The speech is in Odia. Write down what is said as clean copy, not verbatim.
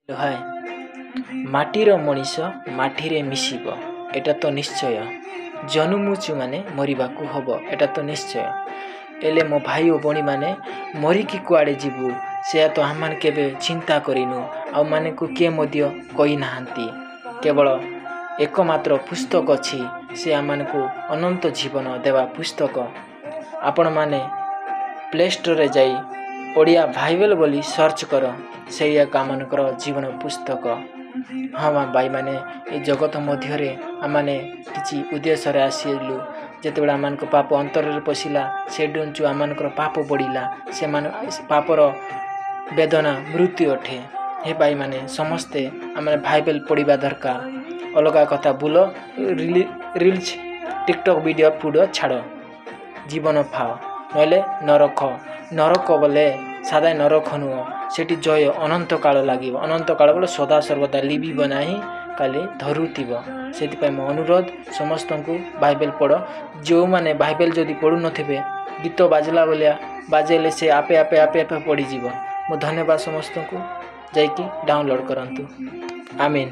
ହାଏ, ମାଟିର ମଣିଷ ମାଟିରେ ମିଶିବ, ଏଇଟା ତ ନିଶ୍ଚୟ। ଜନ୍ମୁଛୁ ମାନେ ମରିବାକୁ ହବ, ଏଇଟା ତ ନିଶ୍ଚୟ। ହେଲେ ମୋ ଭାଇ ଓ ଭଉଣୀମାନେ, ମରିକି କୁଆଡ଼େ ଯିବୁ ସେୟା ତ ଆମମାନେ କେବେ ଚିନ୍ତା କରିନୁ, ଆଉ ମାନଙ୍କୁ କିଏ ମଧ୍ୟ କହିନାହାନ୍ତି। କେବଳ ଏକମାତ୍ର ପୁସ୍ତକ ଅଛି, ସେ ଆମମାନଙ୍କୁ ଅନନ୍ତ ଜୀବନ ଦେବା ପୁସ୍ତକ। ଆପଣମାନେ ପ୍ଲେ ଷ୍ଟୋରରେ ଯାଇ ଓଡ଼ିଆ ବାଇବେଲ ବୋଲି ସର୍ଚ୍ଚ କର, ସେଇ ଏକ ଆମମାନଙ୍କର ଜୀବନ ପୁସ୍ତକ। ହଁ ଭାଇମାନେ, ଏ ଜଗତ ମଧ୍ୟରେ ଆମମାନେ କିଛି ଉଦ୍ଦେଶ୍ୟରେ ଆସିଲୁ। ଯେତେବେଳେ ଆମମାନଙ୍କ ପାପ ଅନ୍ତରରେ ପଶିଲା, ସେଠୁ ଆମମାନଙ୍କର ପାପ ବଢ଼ିଲା। ସେମାନେ ପାପର ବେଦନା ମୃତ୍ୟୁ ଅଟେ। ହେ ଭାଇମାନେ, ସମସ୍ତେ ଆମେ ବାଇବେଲ ପଢ଼ିବା ଦରକାର। ଅଲଗା କଥା ବୁଲ, ରିଲ୍ସ, ଟିକଟକ୍ ଭିଡ଼ିଓ ଫୁଡ଼ିଓ ଛାଡ଼, ଜୀବନ ପାଅ, ନହେଲେ ନରକ। ନରକ ବୋଲେ ସାଦା ନରକ ନୁହଁ, ସେଠି ଜୟ ଅନନ୍ତ କାଳ ଲାଗିବ। ଅନନ୍ତ କାଳ ବୋଲେ ସଦା ସର୍ବଦା ଲିଭିବ ନାହିଁ, ଖାଲି ଧରୁଥିବ। ସେଥିପାଇଁ ମୋ ଅନୁରୋଧ ସମସ୍ତଙ୍କୁ, ବାଇବେଲ ପଢ଼। ଯେଉଁମାନେ ବାଇବେଲ ଯଦି ପଢ଼ୁନଥିବେ, ଗୀତ ବାଜିଲା ଭଳିଆ ବାଜେଇଲେ ସେ ଆପେ ଆପେ ଆପେ ଆପେ ପଢ଼ିଯିବ। ମୁଁ ଧନ୍ୟବାଦ ସମସ୍ତଙ୍କୁ, ଯାଇକି ଡାଉନଲୋଡ଼୍ କରନ୍ତୁ। ଆମିନ୍।